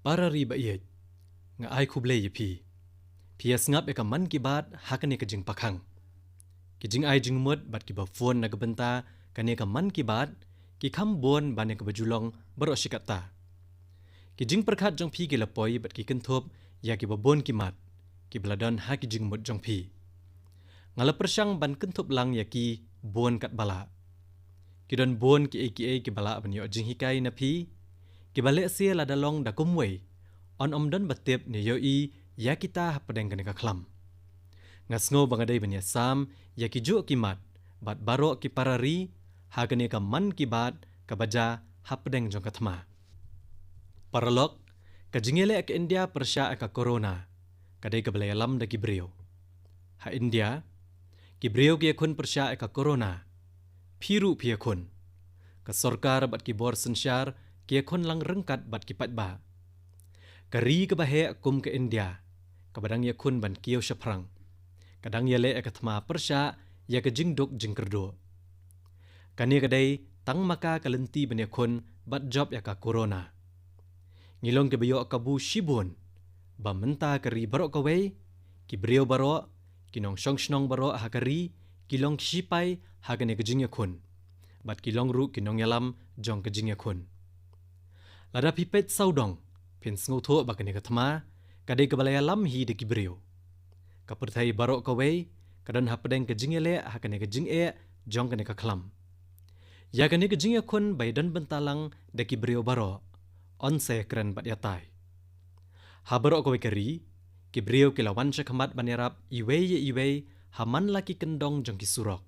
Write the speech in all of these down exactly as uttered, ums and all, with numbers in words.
Para ri ba ïeit, nga ai khublei ïa phi. Phi ïa sngap ïa ka Mann Ki Baat ha kane ka jingpakhang. Ki jingai jingmut bad kiba phone na ka bynta kane ka Mann Ki Baat ki kham bun ban ïa kaba ju long baroh shi katta. Ki jingpyrkhat jong phi ki la poi bad ki kynthup ïa kiba bun ki mat kiba la don ha ki jingmut jong phi. Nga la pyrshang ban kynthup lang ïa ki bun katba lah. Ki don bun kiei kiei kiba lah ban ïoh jinghikai na phi, kiba lehse lada long da kumwei, yn ym don ba tip ne ïohi ïa kita hapdeng kane ka khlam. Nga sngew ba nga dei ban ïa sam ïa kijuh ki mat bad baroh ki para ri ha kane ka Mann Ki Baat kaba jia hapdeng jong ka thma. Paralok, ka jingïaleh ka India pyrshah ïa ka corona ka dei kaba la ïalam da ki briew. Ha India, ki briew ki ïakhun pyrshah ïa ka corona. Phi ruh phi ïakhun. Ka sorkar bad ki bor synshar ki ïakhun lang ryngkat bad ki paidbah. Ka ri kaba heh kum ka India, kaba dang ïakhun ban kiew shaphrang, ka dang ïaleh ïa ka thma pyrshah ïa ka jingduk jingkyrduh. Kane ka dei tang ma ka ka lynti ban ïakhun bad jop ïa ka corona. Ngi long kiba ïoh kabu shibun ba mynta ka ri baroh kawei, ki briew baroh, ki nongshong shnong baroh ha ka ri ki long ki shipai ha kane ka jingïakhun, bad ki long ruh ki nongïalam jong ka jingïakhun. Lada phi peit sawdong, phin sngewthuh ba kane ka thma ka dei kaba la ïalam hi da ki briew. Ka pyrthei baroh kawei ka don hapdeng ka jingïaleh ha kane ka jingeh jong kane ka khlam. Ïa kane ka jingïakhun ba ïadon bynta lang da ki briew baroh, yn sa ïakren bad ïatai. Ha baroh kawei ka ri, ki briew ki la wan sha khmat ban ïarap iwei ïa iwei ha man la ki kyndong jong ki surok.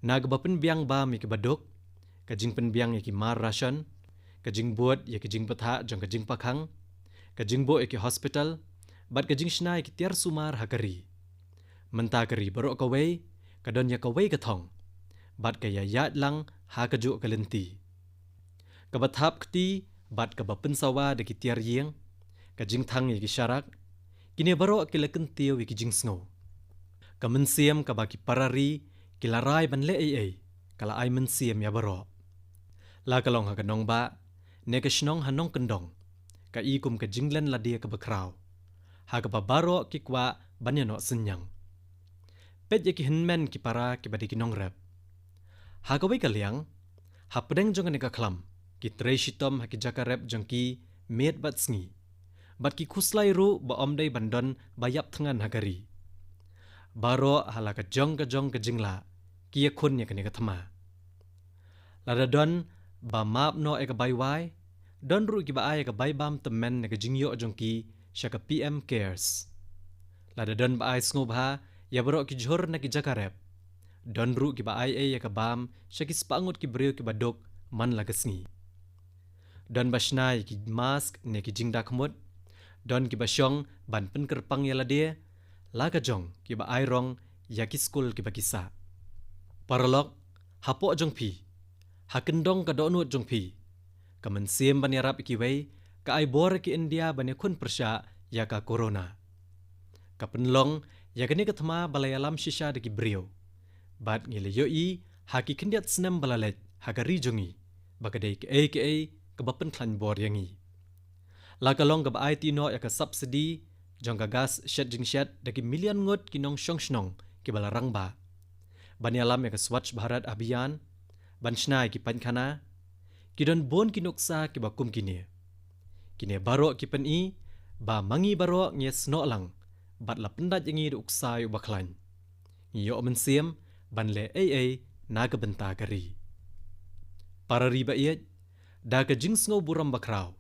Na kaba pynbiang bam ïa kiba duk, ka jingpynbiang ïa ki mar ration, ka jingbud ïa ki jingbthah jong ka jingpakhang, ka jingbuh ïa ki hospital, bad ka jingshna ïa ki tiar sumar ha ka ri. Mynta ka ri baroh kawei ka don ïa kawei ka thong, bad ka ïaïaid lang ha kajuh ka lynti. Kaba thap kti bad kaba pynsawa da ki tiar ïing, ka jingthang ïa ki sharak, kine baroh ki la kyntiew ïa ki jingsngew. Ka mynsiem kaba ki para ri ki la rai ban leh ei ei, ka la ai mynsiem ïa baroh. La ka long ha ka nongbah ne ka shnong ha nongkyndong, ka i kum ka jinglen lade kaba khraw, ha kaba baroh ki kwah ban ïanoh synñiang. Peit ïa ki hynmen ki para kiba dei ki nongrep. Ha kawei ka liang, hapdeng jong kane ka khlam, ki trei shitom ha ki jaka rep jong ki miet bad sngi, bad ki khuslai ruh ba ym dei ban don ba ïap thngan ha ka ri. Baroh ha la ka jong ka jong ka jinglah ki ïakhun ïa kane ka thma. Lada don ba map noh ïa ka bai wai, don ruh kiba ai ïa ka bai bam tymmen na ka jingïoh jong ki sha ka P M Cares. Lada don ba ai sngewbha ïa baroh ki jhur na ki jaka rep, don ruh kiba ai ei ïa ka bam sha ki spah ngut ki briew kiba duk man la ka sngi. Don ba shna ïa ki mask ne ki jingdakhmut, don kiba shong ban pynkyrpang ïa lade, la ka jong kiba ai rong ïa ki skul kiba ki sah. Paralok, hapoh jong phi, ha kyndong ka dohnud jong phi, ka mynsiem ban ïarap ïa kiwei ka ai bor ïa ki India ban ïakhun pyrshah ïa ka corona. Ka pynlong ïa kane ka thma ba la ïalam shisha da ki briew, bad ngi la ïohi ha ki khyndiat snem ba la leit ha ka ri jong ngi, ba ka dei kaei kaei kaba pynkhlaiñ bor ïa ngi. La ka long kaba aiti noh ïa ka subsidy jong ka gas shet jingshet da ki million ngut ki nongshong shnong kiba la rangbah, ban ïalam ïa ka Swachh Bharat Abhiyan, ban shna ïa ki painkhana. Ki don bun ki nuksa kiba kum kine. Kine baroh ki pyni ba ma ngi baroh ngi ïasnoh lang, bad la pyndait ïa ngi da u ksai uba khlaiñ. Ngi ïoh mynsiem ban leh ei ei na ka bynta ka ri. Para ri ba ïeit, da ka jingsngew burom ba khraw,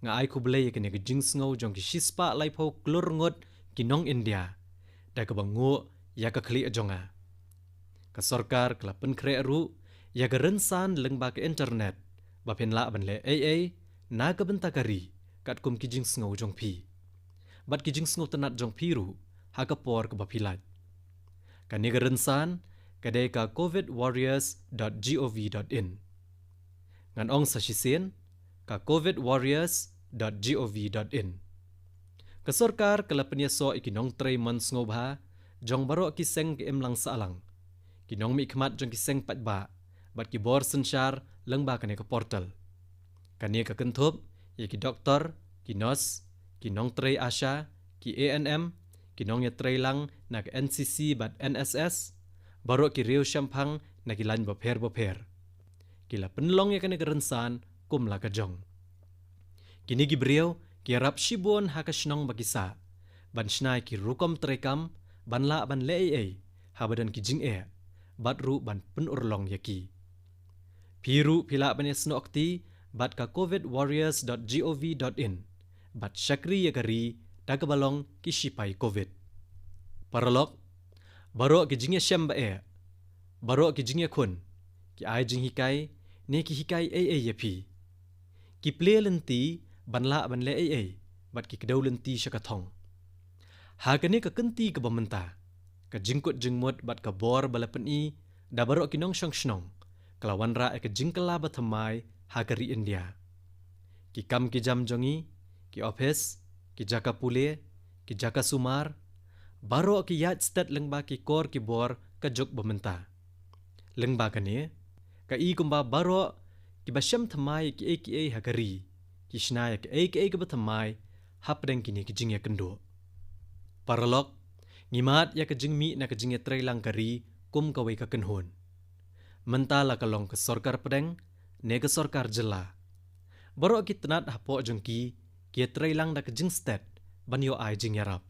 nga ai khublei ïa kane ka jingsngew jong ki shispah laiphew klur ngut ki nong India da kaba nguh ïa ka khlieh jong nga. Ka sorkar ka la pynkhreh ruh ïa ka rynsan lyngba ka internet ba phin lah ban leh ei ei na ka bynta ka ri katkum ki jingsngew jong phi, bad ki jingsngewtynnat jong phi ruh ha ka por kaba phi lait. Kane ka rynsan ka dei ka covid warriors dot gov dot in. Ngan ong sa shisien, ka covid warriors dot gov dot in. Ka sorkar ka la pynïasoh ïa ki nongtrei mon sngewbha jong baroh ki seng ka imlang sahlang, ki nongmihkhmat jong ki seng paidbah, bad ki bor synshar lyngba kane ka portal. Kane ka kynthup ïa ki doktor, Ki nurse, ki nongtrei ASHA, ki ANM, ki nongïatreilang na ka NCC bad NSS, baroh ki riewshemphang na ki lain bapher bapher, ki la pynlong ïa kane ka rynsan kum la ka jong. Kine ki briew ki ïarap shibun ha ka shnong ba ki sah, ban shna ïa ki rukom treikam, ban lah ban leh ei ei haba don ki jingeh, bad ruh ban pynurlong ïa ki. Phi ruh phi lah ban ïasnoh kti bad ka covid warriors dot gov dot in, bad shakri ïa ka ri da kaba long ki shipai covid. Paralok, baroh ki jingïashem ba eh, baroh ki jingïakhun, ki ai jinghikai, ne ki hikai ei ei ïa phi. Ki plie lynti ban lah ban leh ei ei, bad ki kdew lynti sha ka thong. Ha kane ka kynti kaba mynta, ka jingkut jingmut bad ka bor ba la pyni da baroh ki nongshong shnong ka la wanrah ïa ka jingkylla bathymmai ha ka ri India. Ki kam ki jam jong ngi, ki ophis, ki jaka pule, ki jaka sumar, baroh ki ïaid stet lyngba ki kor ki bor ka juk ba mynta. Lyngba kane, ka i kumba baroh kiba shem thymmai ïa kiei kiei ha ka ri ki shna ïa kiei kiei kaba thymmai hapdeng kine ki jingïakynduh. Paralok, ngi mad ïa ka jingmih na ka jingïatreilang ka ri kum kawei ka kynhun. Mynta la ka long ka sorkar pdeng ne ka sorkar jylla, baroh ki tnat hapoh jong ki ki ïatreilang da ka jingstet ban ïoh ai jingïarap.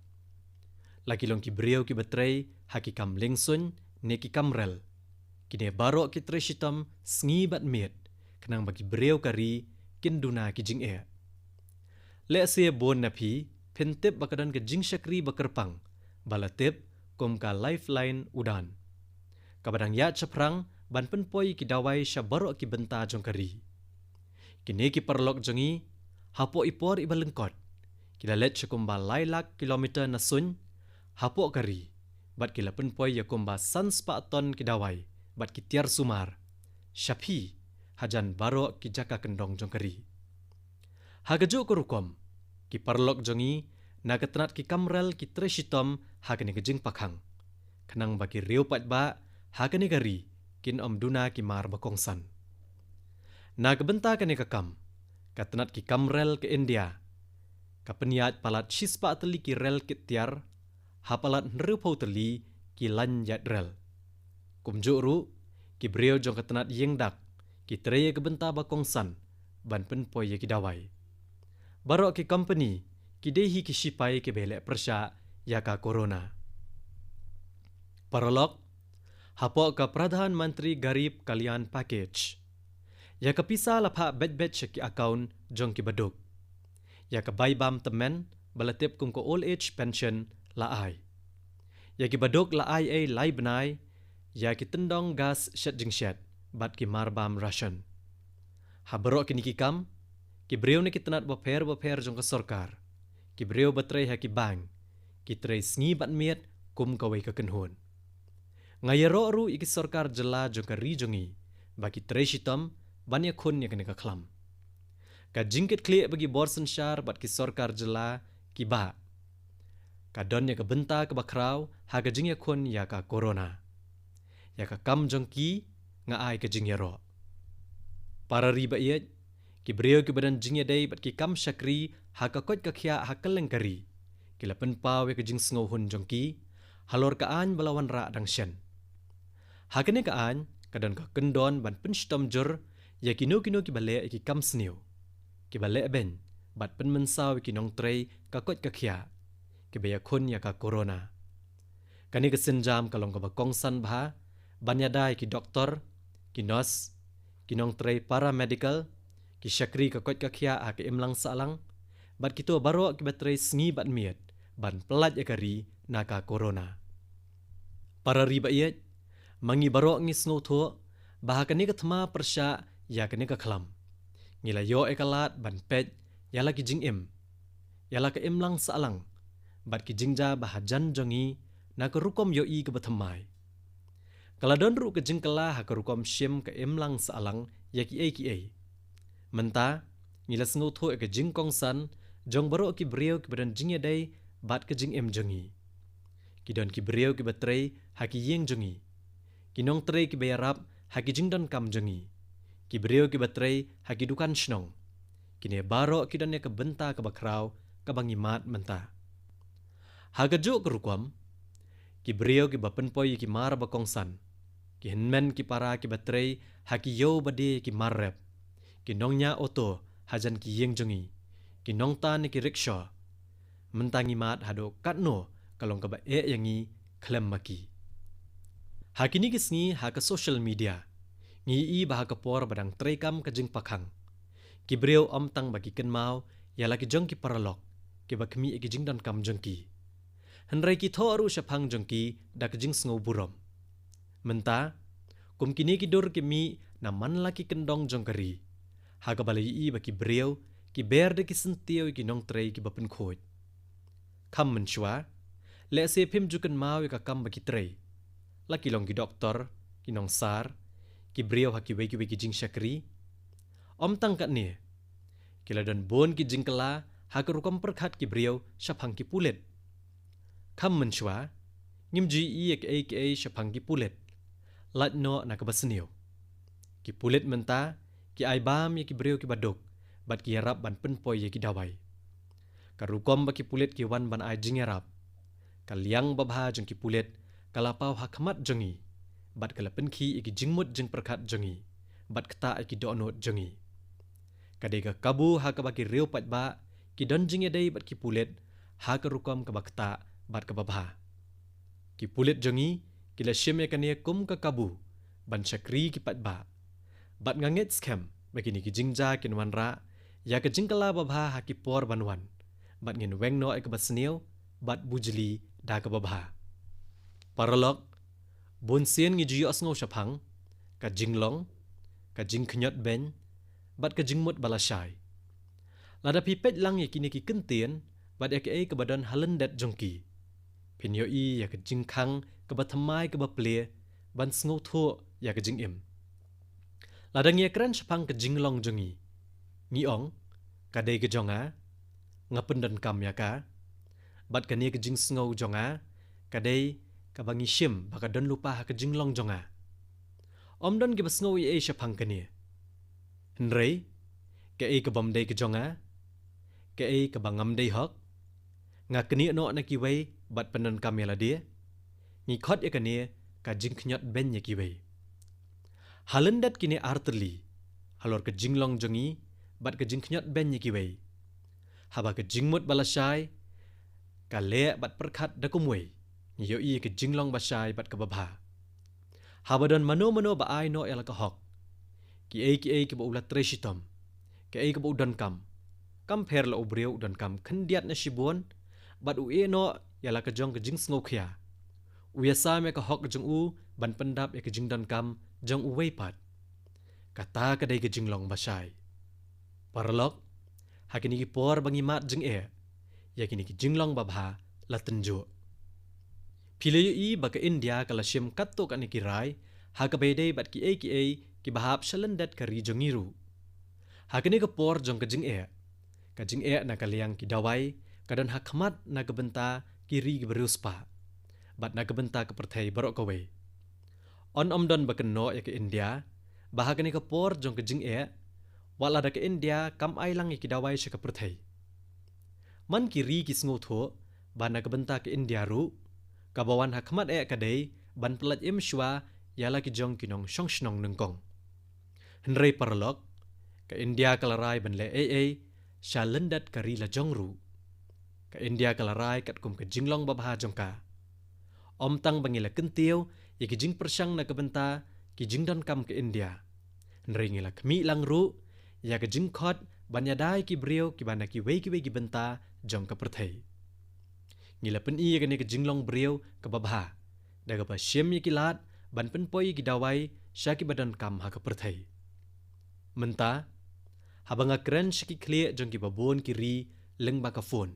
La ki long ki briew kiba trei ha ki kam liengsuiñ ne ki kam rel, kine baroh ki trei shitom sngi bad miet khnang ba ki briew ka ri kin duna ki jingeh. Lehse bun na phi phin tip ba ka don ka jingshakri ba kyrpang ba la tip kum ka Lifeline Udan, kaba dang ïaid shaphrang ban pynpoi ki dawai sha baroh ki bynta jong ka ri. Kine ki paralok jong ngi, hapoh i por iba lyngkot, ki la leit sha kumba lai lak kilometer na suiñ hapoh ka ri, bad ki la pynpoi ïa kumba san spah ton ki dawai bad ki tiar sumar sha phi hajan baroh ki jaka kyndong jong ka ri. Ha kajuh ka rukom, ki paralok jong ngi na ka tnat ki kam rel ki trei shitom ha kane ka jingpakhang, khnang ba ki riewpaidbah ha kane ka ri kin ym duna ki mar ba kongsan. Na ka bynta kane ka kam, ka tnat ki kam rel ka India ka pynïaid palat shispah tylli ki rel kit tiar ha palat hynriewphew tylli ki lain ïaid rel. Kumjuh ruh, ki briew jong ka tnat ïing dak ki trei ïa ka bynta ba kongsan ban pynpoi ïa ki dawai. Baroh ki kompani ki dei hi ki shipai kiba ïaleh pyrshah ïa ka corona. Paralok, hapoh ka Pradhan Mantri Garib Kalyan Package, ïa ka pisa la phah beit beit sha ki account jong ki baduk. Ïa ka bai bam tymmen ba la tip kum ka old age pension la ai. Ïa ki baduk la ai ei lai bnai ïa ki tyndong gas shet jingshet bad ki mar bam ration. Ha baroh kine ki kam, ki briew na ki tnat bapher bapher jong ka sorkar, ki briew ba trei ha ki bank, ki trei sngi bad miet kum kawei ka kynhun. Nga ïaroh ruh ïa ki sorkar jylla jong ka ri jong ngi ba ki trei shitom ban ïakhun ïa kane ka khlam. Ka jingkitkhlieh ba ki bor synshar bad ki sorkar jylla ki bah, ka don ïa ka bynta kaba khraw ha ka jingïakhun ïa ka corona. Ïa ka kam jong ki nga ai ka jingïaroh. Para ri ba ïeit, ki briew kiba don jingïadei bad ki kam shakri ha ka koit ka khiah ha kylleng ka ri, ki la pynpaw ïa ka jingsngewhun jong ki halor ka aiñ ba la wanrah dang shen. Ha kane ka aiñ ka don ka kyndon ban pynshitom jur ïa kino kino kiba leh ïa ki kam sniew, kiba leh beiñ bad pynmynsaw ïa ki nongtrei ka koit ka khiah, kiba ïakhun ïa ka corona. Kane ka sienjam ka long kaba kongsan bha ban ïada ïa ki doktor, ki nurse, ki nongtrei paramedical, ki shakri ka koit ka khiah ha ka imlang sahlang, bad kito baroh kiba trei sngi bad miet ban pyllait ïa ka ri na ka corona. Para ri ba ïeit, ma ngi baroh ngi sngewthuh ba ha kane ka thma pyrshah ïa kane ka khlam, ngi la ïoh ïa ka lad ban peit ïa la ki jingim, ïa la ka imlang sahlang bad ki jingjia ba hajan jong ngi na ka rukom ïohi kaba thymmai. Ka la don ruh ka jingkylla ha ka rukom shim ka imlang sahlang ïa kiei kiei. Mynta ngi la sngewthuh ïa ka jingkongsan jong baroh ki briew kiba don jingïadei bad ka jingim jong ngi. Ki don ki briew kiba trei ha ki ïing jong ngi, ki nongtrei kiba ïarap ha ki jingdonkam jong ngi, ki briew kiba trei ha ki dukan shnong, Kine baroh ki don ïa ka bynta kaba khraw kaba ngi mad mynta. Ha kajuh ka rukom, ki briew kiba pynpoi ïa ki mar ba kongsan, ki hynmen ki para kiba trei ha ki ïew ba die ïa ki mar rep, ki nongñiah auto hajan ki ïing jong ngi, ki nongtan ïa ki rickshaw, mynta ngi mad haduh katno ka long kaba eh ïa ngi khlem ma ki. Ha kine ki sngi ha ka social media ngi ïohi ba ha ka por ba dang treikam ka jingpakhang, ki briew ym tang ba ki kynmaw ïa la ki jong ki paralok kiba khmih ïa ki jingdonkam jong ki, hynrei ki thoh ruh shaphang jong ki da ka jingsngew burom. Mynta, kum kine ki dur ki mih na man la ki kyndong jong ka ri, ha kaba la ïohi ba ki briew ki ber da ki syntiew ïa ki nongtrei kiba pynkhuid. Kham mynshuwa, lehse phim ju kynmaw ïa ka kam ba ki trei, la ki long ki doktor, ki nongsar, ki briew ha kiwei kiwei ki jingshakri. Ym tang katne, ki la don bun ki jingkylla ha ka rukom pyrkhat ki briew shaphang ki pulit. Kham mynshuwa, ngim ju ïohi ïa kiei kiei shaphang ki pulit, lait noh na kaba sniew. Ki pulit mynta ki ai bam ïa ki briew kiba duk bad ki ïarap ban pynpoi ïa ki dawai. Ka rukom ba ki pulit ki wan ban ai jingïarap, ka liang babha jong ki pulit ka la paw ha khmat jong ngi, bad ka la pynkhih ïa ki jingmut jingpyrkhat jong ngi, bad ktah ïa ki dohnud jong ngi. Ka dei ka kabu ha kaba ki riew paidbah ki don jingïadei bad ki pulit ha ka rukom kaba ktah bad kaba bha. Ki pulit jong ngi ki la shim ïa kane kum ka kabu ban shakri ki paidbah. Bad nga ngeit skhem ba kine ki jingjia kin wanrah ïa ka jingkylla babha ha ki por ban wan, bad ngin weng noh ïa kaba sniew bad bujli da kaba bha. Paralok, bun sien ngi ju ïohsngew shaphang ka jinglong, ka jingkhñiot beiñ, bad ka jingmut ba lashai. Lada phi peit lang ïa kine ki kyntien bad ïa kaei kaba don ha lyndet jong ki, phin ïohi ïa ka jingkhang kaba thymmai kaba plie ban sngewthuh ïa ka jingim. Lada ngi ïakren shaphang ka jinglong jong ngi, ngi ong, ka dei ka jong nga, nga pyndonkam ïa ka. Bad kane ka jingsngew jong nga ka dei kaba ngi shim ba ka don lypa ha ka jinglong jong nga. Ym don kiba sngew ei ei shaphang kane. Hynrei kaei kaba ym dei ka jong nga, kaei kaba ngam dei hok, nga knieh noh na kiwei bad pyndonkam ïa lade, ngi khot ïa kane ka jingkhñiot beiñ ïa kiwei. Ha lyndet kine artylli, halor ka jinglong jong ngi bad ka jingkhñiot beiñ ïa kiwei, haba ka jingmut ba lashai ka leh bad pyrkhat da kumwei, ngi ïohi ïa ka jinglong ba shai bad kaba bha. Haba don mano mano ba ai noh ïa la ka hok, kiei kiei kiba u la trei shitom, kaei kaba u donkam, kam pher la u briew u donkam khyndiat ne shibun, bad u ïeh noh ïa la ka jong ka jingsngewkhia, u ïasam ïa ka hok jong u ban pyndap ïa ka jingdonkam jong uwei pat. Kata ka dei ka jinglong ba shai. Paralok, ha kine ki por ba ngi mad jingeh, ïa kine ki jinglong babha la tynjuh. Phi la ïohi ba ka India ka la shim katto katne ki rai ha kaba ïadei bad kiei kiei kiba hap sha lyndet ka ri jong ngi ruh. Ha kane ka por jong ka jingeh, ka jingeh na ka liang ki dawai ka don ha khmat na ka bynta ki ri kiba riewspah bad na ka bynta ka pyrthei baroh kawei. Yn ym don ba kynnoh ïa ka India ba ha kane ka por jong ka jingeh, wat lada ka India kam ai lang ïa ki dawai sha ka pyrthei. Man ki ri ki sngewthuh ba na ka bynta ka India ruh, kaba wan ha khmat eh ka dei ban pyllait im shuwa ïa la ki jong ki nongshong shnong nyngkong. Hynrei paralok, ka India ka la rai ban leh ei ei sha lyndet ka ri la jong ruh. Ka India ka la rai katkum ka jinglong babha jong ka. Ym tang ba ngi la kyntiew ïa ki jingpyrshang na ka bynta ki jingdonkam ka India, hynrei ngi la khmih lang ruh ïa ka jingkhot ban ïada ïa ki briew kiba na kiwei kiwei ki bynta jong ka pyrthei. Ngi la pyni ïa kane ka jinglong briew kaba bha da kaba shim ïa ki lad ban pynpoi ïa ki dawai sha kiba donkam ha ka pyrthei. Mynta, haba nga kren sha ki khlieh jong kiba bun ki ri lyngba ka phone,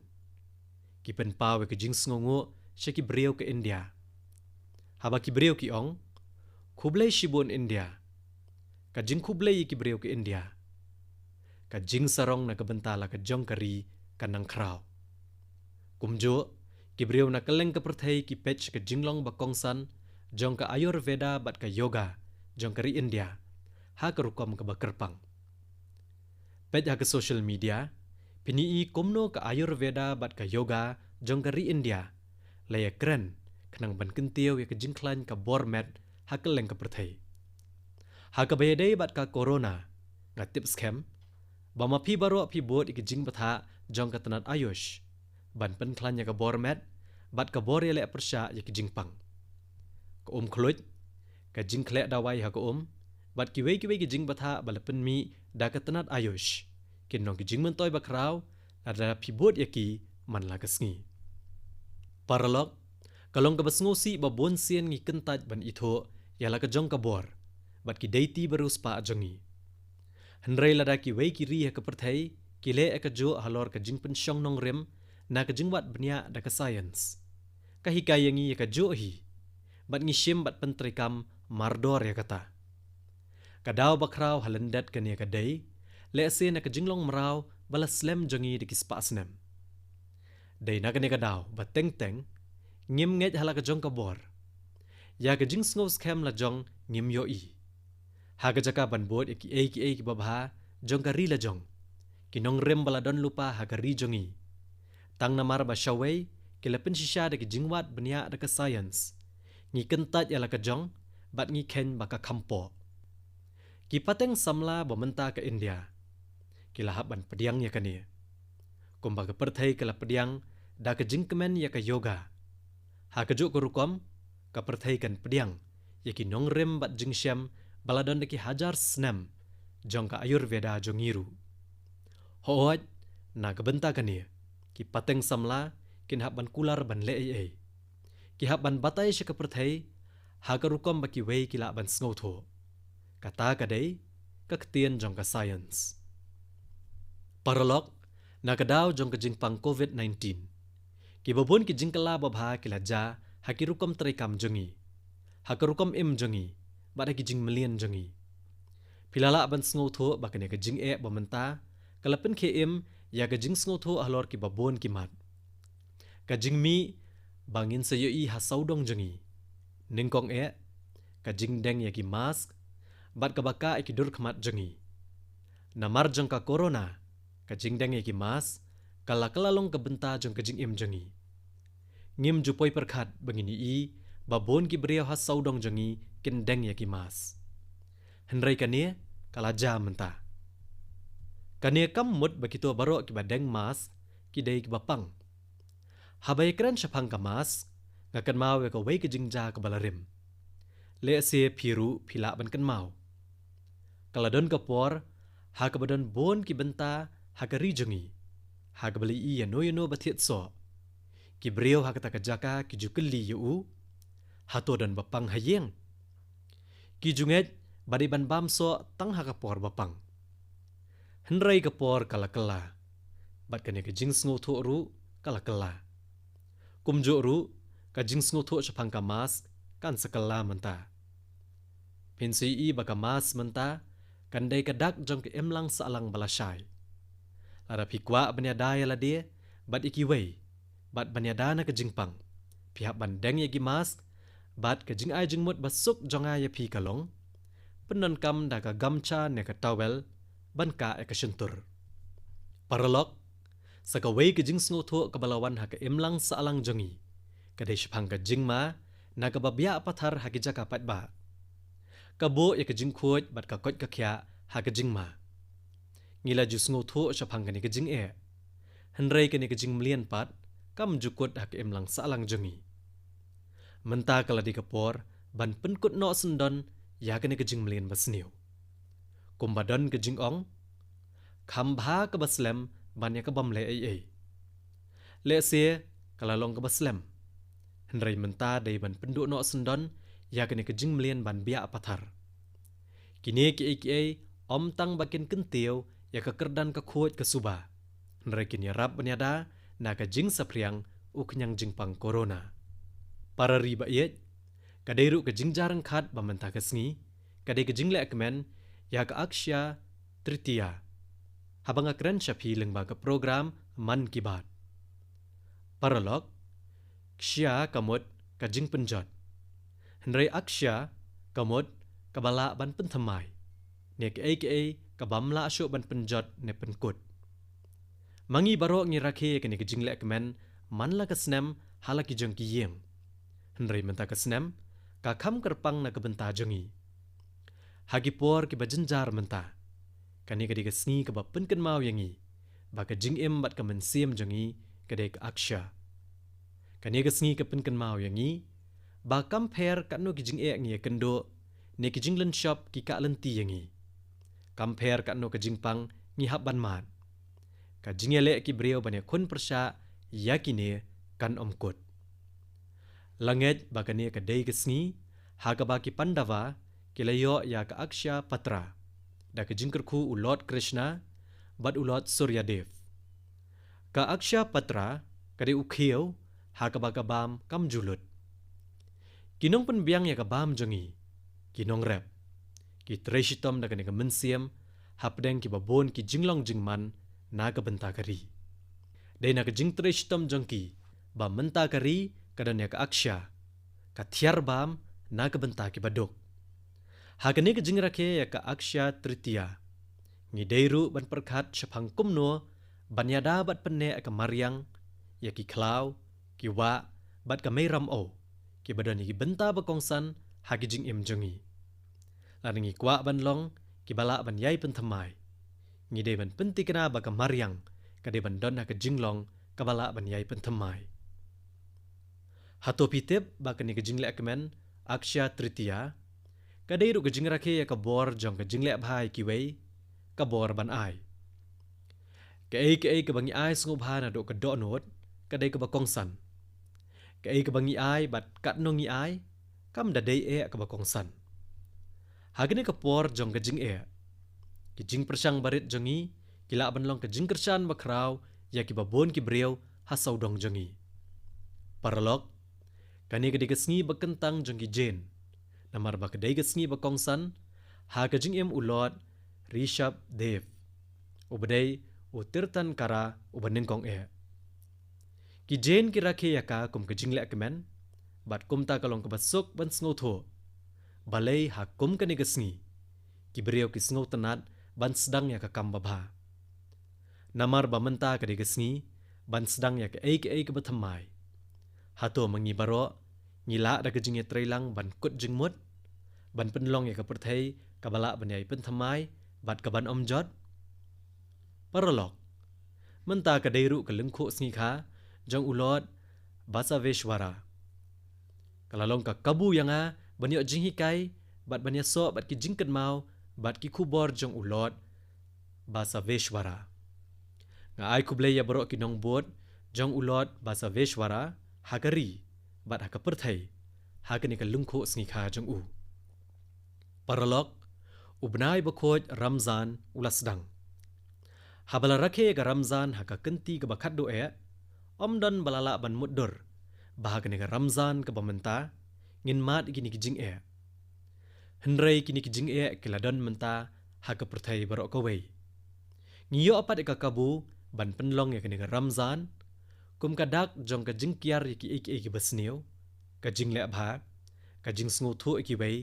ki pynpaw ïa ka jingsngewnguh sha ki briew ka India. Haba ki briew ki ong, "Khublei shibun India," ka jingkhublei ïa ki briew ka India, ka jingsarong na ka bynta la ka jong ka ri ka nang khraw. Kumjuh, ki briew na kylleng ka pyrthei ki peit sha ka jinglong ba kongsan jong ka Ayurveda bad ka yoga jong ka ri India ha ka rukom kaba kyrpang. Peit ha ka social media, phin ïohi kumno ka Ayurveda bad ka yoga jong ka ri India la ïakren khnang ban kyntiew ïa ka jingkhlaiñ ka bor met ha kylleng ka pyrthei. Ha kaba ïadei bad ka corona, nga tip skhem ba ma phi baroh phi bud ïa ka jingbthah jong ka tnat Ayush ban pynkhlaiñ ïa ka bor met bad ka bor ïaleh pyrshah ïa ka jingpang. Ka um khluit, ka jingkhleh dawai ha ka um bad kiwei kiwei ki jingbthah ba la pynmih da ka tnat Ayush kin long ki jingmyntoi bakhraw lada phi bud ïa ki man la ka sngi. Paralok, ka long kaba sngewsih ba bun sien ngi kyntait ban ithuh ïa la ka jong ka bor bad ki deiti ba riewspah jong ngi. Hynrei lada kiwei ki ri ha ka pyrthei ki leh ïa kajuh halor ka jingpynshong nongrim na ka jingwad bniah da ka science, ka hikai ïa ngi ïa kajuh hi bad ngi shim bad pyntreikam mardor ïa kata. Ka daw bakhraw ha lyndet kane ka dei lehse na ka jinglong mraw ba la slem jong ngi da ki spah snem. Dei na kane ka daw ba teng teng ngim ngeit ha la ka jong ka bor. Ïa ka jingsngew skhem la jong ngim ïohi. Ha ka jaka ban bud ïa kiei kiei kiba bha jong ka ri la jong, ki nongrim ba la don lypa ha ka ri jong ngi, tang namar ba shawei ki la pynshisha da ki jingwad bniah da ka science, ngi kyntait ïa la ka jong bad ngi kheiñ ba ka kham poh. Ki pateng samla ba mynta ka India ki la hap ban pdiang ïa kane, kumba ka pyrthei ka la pdiang da ka jingkmen ïa ka yoga. Ha kajuh ka rukom ka pyrthei kan pdiang ïa ki nongrim bad jingshem ba la don da ki hajar snem jong ka Ayurveda jong ngi ruh. Hooid, na ka bynta kane ki pateng samla kin hap ban kular ban leh ei ei. Ki hap ban batai sha ka pyrthei ha ka rukom ba kiwei ki lah ban sngewthuh. Kata ka dei ka ktien jong ka science. Paralok, na ka daw jong ka jingpang covid nineteen, kiba bun ki jingkylla babha ki la jia ha ki rukom treikam jong ngi, ha ka rukom im jong ngi bad ha ki jingmlien jong ngi. Phi la lah ban sngewthuh ba kane ka jingeh ba mynta ka la pynkhie im ïa ka jingsngewthuh halor kiba bun ki mat. Ka jingmih ba ngin sa ïohi ha sawdong jong ngi, nyngkong eh ka jingdeng ïa ki mask bad kaba kah ïa ki dur khmat jong ngi. Namar jong ka corona, ka jingdeng ïa ki mask ka la ka la long ka bynta jong ka jingim jong ngi. Ngim ju poi pyrkhat ba ngin ïohi ba bun ki briew ha sawdong jong ngi kin deng ïa ki mask. Hynrei kane ka la jia mynta. Kane kam mut ba kito baroh kiba deng mask ki dei kiba pang. Haba ïakren shaphang ka mask, nga kynmaw ïa kawei ka jingjia kaba la rim. Lehse phi ruh phi lah ban kynmaw. Ka la don ka por ha kaba don bun ki bynta ha ka ri jong ngi ha kaba la ïohi ïano ïano ba thied soh. Ki briew ha kata ka jaka ki ju kylli ïa u, hato don ba pang ha ïing? Ki ju ngeit ba dei ban bam soh tang ha ka por ba pang. Hynrei ka por ka la kylla bad kane ka jingsngewthuh ruh ka la kylla. Kumjuh ruh ka jingsngewthuh shaphang ka mask kan sa kylla mynta. Phin sa ïohi ba ka mask mynta kan dei ka dak jong ka imlang sahlang ba lashai. Lada phi kwah ban ïada ïa lade bad ïa kiwei bad ban ïada na ka jingpang, phi hap ban deng ïa ki mask bad ka jingai jingmut ba suk jong nga ïa phi ka long pyndonkam da ka gamcha ne ka towel ban kah ïa ka shyntur. Paralok, sa kawei ka jingsngewthuh kaba la wan ha ka imlang sahlang jong ngi ka dei shaphang ka jingma na kaba biah pathar ha ki jaka paidbah. Ka buh ïa ka jingkhuid bad ka koit ka khiah ha ka jingma. Ngi la ju sngewthuh shaphang kane ka jingeh, hynrei kane ka jingmlien pat kam ju kut ha ka imlang sahlang jong ngi. Mynta ka la dei ka por ban pynkut noh syndon ïa kane ka jingmlien ba sniew. Kumba don ka jingong, kham bha kaba slem ban ïa ka bym leh ei ei. Lehse ka la long kaba slem, hynrei mynta dei ban pynduh noh syndon ïa kane ka jingmlien ban biah pathar. Kine kiei kiei ym tang ba kin kyntiew ïa ka kyrdan ka khuid ka suba, hynrei kin ïarap ban ïada na ka jingsaphriang u khñiang jingpang corona. Para ri ba ïeit, ka dei ruh ka jingjia ryngkhat ba mynta ka sngi ka dei ka jingleh kmen ïa ka Akshaya Tritiya, haba nga kren sha phi lyngba ka program Mann Ki Baat. Paralok, kshya ka mut ka jingpynjot, hynrei akshaya ka mut kaba lah ban pynthymmai, ne kaei kaei ka bym lah shuh ban pynjot ne pynkut. Ma ngi baroh ngi rakhe ïa kane ka jingleh kmen man la ka snem ha la ki jong ki ïing. Hynrei mynta ka snem ka kham kyrpang na ka bynta jong ngi. Ha ki por kiba jynjar mynta, kane ka dei ka sngi kaba pynkynmaw ïa ngi ba ka jingim bad ka mynsiem jong ngi ka dei ka akshar. Kane ka sngi ka pynkynmaw ïa ngi ba kam pher katno ki jingeh ngi ïakynduh ne ki jinglynshop ki kah lynti ïa ngi, kam pher katno ka jingpang ngi hap ban mad, ka jingïaleh ki briew ban ïakhun pyrshah ïa kine kan ym kut. La ngeit ba kane ka dei ka sngi ha kaba ki Pandava ki la ïoh ïa ka Akshaya Patra da ka jingkyrkhu u Lord Krishna bad u Lord Suryadev. Ka Akshaya Patra ka dei u khiew ha kaba ka bam kam ju lut. Ki nongpynbiang ïa ka bam jong ngi, ki nongrep, ki trei shitom da kane ka mynsiem hapdeng kiba bun ki jinglong jingman na ka bynta ka ri. Dei na ka jingtrei shitom jong ki ba mynta ka ri ka don ïa ka akshar, ka thiar bam na ka bynta kiba duk. Ha kane ka jingrakhe ïa ka Akshaya Tritiya, ngi dei ruh ban pyrkhat shaphang kumno ban ïada bad pynneh ïa ka mariang ïa ki khlaw, ki wah bad ka mei ramew kiba don ïa ki bynta ba kongsan ha ki jingim jong ngi. Lada ngi kwah ban long kiba lah ban ïai pynthymmai, ngi dei ban pynthikna ba ka mariang ka dei ban don ha ka jinglong kaba lah ban ïai pynthymmai. Hato phi tip ba kane ka jingleh kmen Akshaya Tritiya ka dei ruh ka jingrakhe ïa ka bor jong ka jingleh bha ïa kiwei, ka bor ban ai. Kaei kaei kaba ngi ai sngewbha naduh ka dohnud ka dei kaba kongsan. Kaei kaba ngi ai bad katno ngi ai kam da dei eh kaba kongsan. Ha kane ka por jong ka jingeh, ki jingpyrshang barit jong ngi ki lah ban long ka jingkyrshan bakhraw ïa kiba bun ki briew ha sawdong jong ngi. Paralok, kane ka dei ka sngi ba kyntang jong ki Jain, namar ba ka dei ka sngi ba kongsan ha ka jingim u Lord Rishabh Dev, uba dei u Tirthankara uba nyngkong eh. Ki Jain ki rakhe ïa ka kum ka jingleh kmen bad kumta ka long kaba suk ban sngewthuh balei ha kum kane ka sngi ki briew ki sngewtynnat ban sdang ïa ka kam babha. Namar ba mynta ka dei ka sngi ban sdang ïa kaei kaei kaba thymmai. Hato ma ngi baroh ngi lah da ka jingïatreilang ban kut jingmut, ban pynlong ïa ka pyrthei kaba lah ban ïai pynthymmai bad kaban ym jot? Paralok, mynta ka dei ruh ka lyngkhuh sngikha jong u Lord Basaveshwara. Ka la long ka kabu ïa nga ban ïoh jinghikai bad ban ïasoh bad ki jingkynmaw bad ki khubor jong u Lord Basaveshwara. Nga ai khublei ïa baroh ki nongbud jong u Lord Basaveshwara ha ka ri bad ha ka pyrthei ha kane ka lyngkhuh sngikha jong u. Paralok, u bnai bakhuid Ramzan u la sdang. Haba la rakhe ïa ka Ramzan ha ka kynti kaba khatduh eh, ym don ba la lah ban mutdur ba ha kane ka Ramzan kaba mynta ngin mad ïa kine ki jingeh. Hynrei kine ki jingeh ki la don mynta ha ka pyrthei baroh kawei. Ngi ïoh pat ïa ka kabu ban pynlong ïa kane ka Ramzan kum ka dak jong ka jingkiar ïa kiei kiei kiba sniew, ka jingleh bha, ka jingsngewthuh ïa kiwei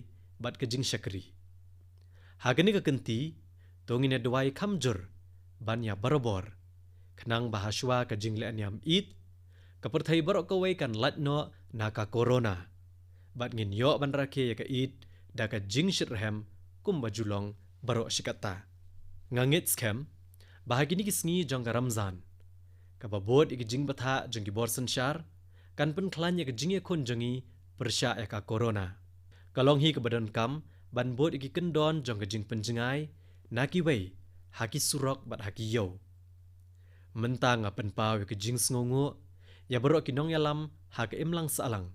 bad ka jingshakri. Ha kane ka kynti to ngin ïa duwai kham jur ban ïa barabor, khnang ba hashwa ka jingleh niam Eid, ka pyrthei baroh kawei kan lait noh na ka corona bad ngin ïoh ban rakhe ïa ka Eid da ka jingshitrhem kumba ju long baroh shi katta. Nga ngeit skhem ba ha kine ki sngi jong ka Ramzan, kaba bud ïa ki jingbthah jong ki bor synshar kan pynkhlaiñ ïa ka jingïakhun jong ngi pyrshah ïa ka corona. Ka long hi kaba donkam ban bud ïa ki kyndon jong ka jingpynjngai na kiwei ha ki surok bad ha ki ïew. Mynta nga pynpaw ïa ka jingsngewnguh ïa baroh ki nongïalam ha ka imlang sahlang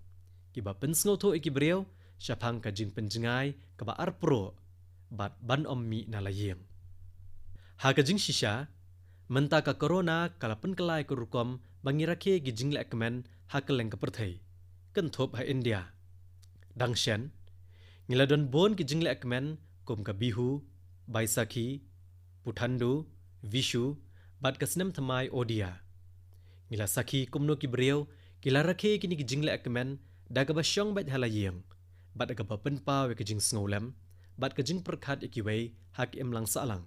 kiba pynsngewthuh ïa ki briew shaphang ka jingpynjngai kaba arpro bad ban ym mih na la ïing. Ha ka jingshisha, mynta ka corona ka la pynkylla ïa ka rukom ba ngi rakhe ki jingleh kmen ha kylleng ka pyrthei, kynthup ha India. Dang shen, ngi la don bun ki jingleh kmen kum ka Bihu, Baisakhi, Puthandu, Vishu bad ka snem thymmai Odia. Ngi la sakhi kumno ki briew ki la rakhe kine ki jingleh kmen da kaba shong beit ha la ïing bad da kaba pynpaw ïa ka jingsngewlem bad ka jingpyrkhat ïa kiwei ha ka imlang sahlang.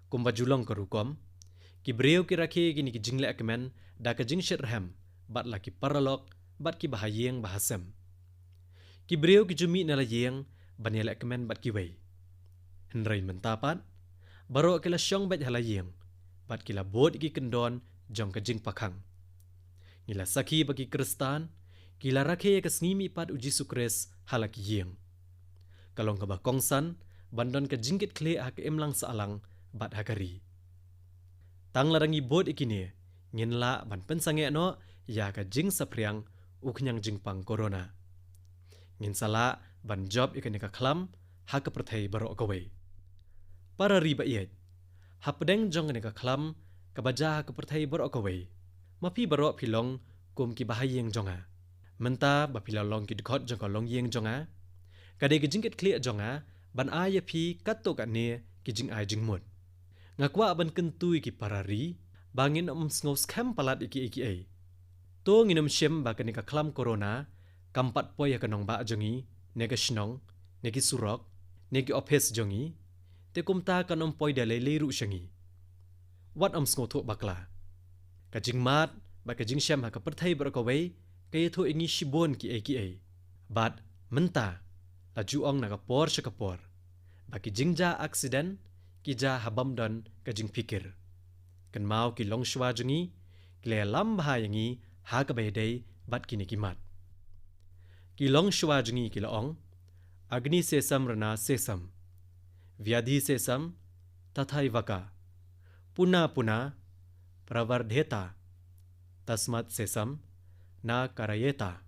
Kumba ju long ka rukom, ki briew ki rakhe ïa kine ki jingleh kmen da ka jingshitrhem bad la ki paralok bad ki bahaïing bahasem. Ki briew ki ju mih na la ïing ban ïaleh kmen bad kiwei. Hynrei mynta pat, baroh ki la shong beit ha la ïing bad ki la bud ïa ki kyndon jong ka jingpakhang. Ngi la sakhi ba ki Khristan ki la rakhe ïa ka sngi mihpat u Jisu Khrist ha la ki ïing. Ka long kaba kongsan ban don ka jingkitkhlieh ha ka imlang sahlang bad ha ka ri. Tang lada ngi bud ïa kine, ngin lah ban pynsangeh noh ïa ka jingsaphriang u khñiang jingpang corona. Ngin sa lah ban jop ïa kane ka khlam ha ka pyrthei baroh kawei. Para ri ba ïeit, hapdeng jong kane ka khlam kaba jia ha ka pyrthei baroh kawei, ma phi baroh phi long kum ki bahaïing jong nga. Mynta ba phi la long ki dkhot jong ka longïing jong nga, ka dei ka jingkitkhlieh jong nga ban ai ïa phi katto katne ki jingai jingmut. Nga kwah ban kyntu ïa ki para ri ba ngin ym sngew skhem palat ïa kiei kiei. To ngin ym shim ba kane ka khlam corona kam pat poi ha ka nongbah jong ngi, ne ka shnong, ne ki surok, ne ki ophis jong ngi, te kumta kan ym poi da lei lei ruh sha ngi. Wat ym sngewthuh bakla. Ka jingmad bad ka jingshem ha ka pyrthei baroh kawei ka ïathuh ïa ngi shibun kiei kiei. Bad mynta, la ju ong na ka por sha ka por ba ki jingjia aksiden ki jia ha bym don ka jingphikir. Kynmaw, ki longshuwa jong ngi ki la ïalam bha ïa ngi ha kaba ïadei bad kine ki mat. Ki longshuwa jong ngi ki la ong, Agni sesam rana sesam, vyadhi sesam tathaiva ka, puna puna pravardheta, tasmat sesam na karayeta.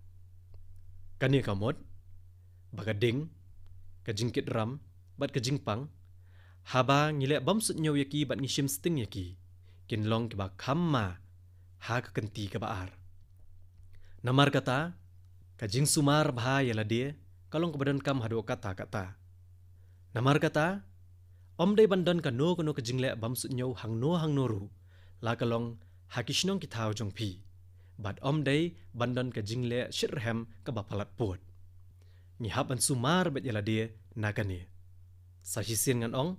Kane ka mut ba ka ding, ka jingkitram bad ka jingpang, haba ngi leh bym suidñiew ïa ki bad ngi shim sting ïa ki, kin long kiba kham ma ha ka kynti kaba ar. Namar kata, ka jingsumar bha ïa lade ka long kaba donkam haduh katta katta. Namar kata, ym dei ban don kano kano ka jingleh bym suidñiew hangno hangno ruh, la ka long ha ki shnong ki thaw jong phi, bad ym dei ban don ka jingleh shitrhem kaba palat pud. Ngi hap ban sumar beit ïa lade na kane. Sa shisien ngan ong,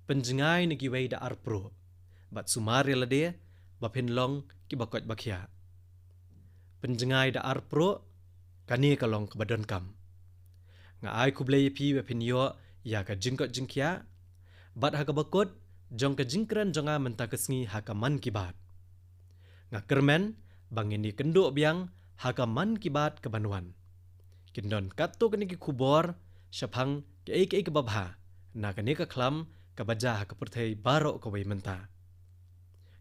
pynjngai na kiwei da arpruh, bad sumar ïa lade ba phin long kiba koit ba khiah. Pynjngai da arpruh, kane ka long kaba donkam. Nga ai khublei ïa phi ba phin ïoh ïa ka jingkoit jingkhiah, bad ha kaba kut jong ka jingkren jong nga mynta ka sngi ha ka Mann Ki Baat, nga kyrmen ba ngin ïakynduh biang ha ka Mann Ki Baat kaban wan. Kin don katto katne ki khubor shaphang kaei kaei kaba bha na kane ka khlam kaba jia ha ka pyrthei baroh kawei mynta.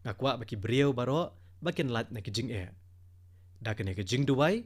Nga kwah ba ki briew baroh ba kin lait na ki jingeh. Da kane ka jingduwai,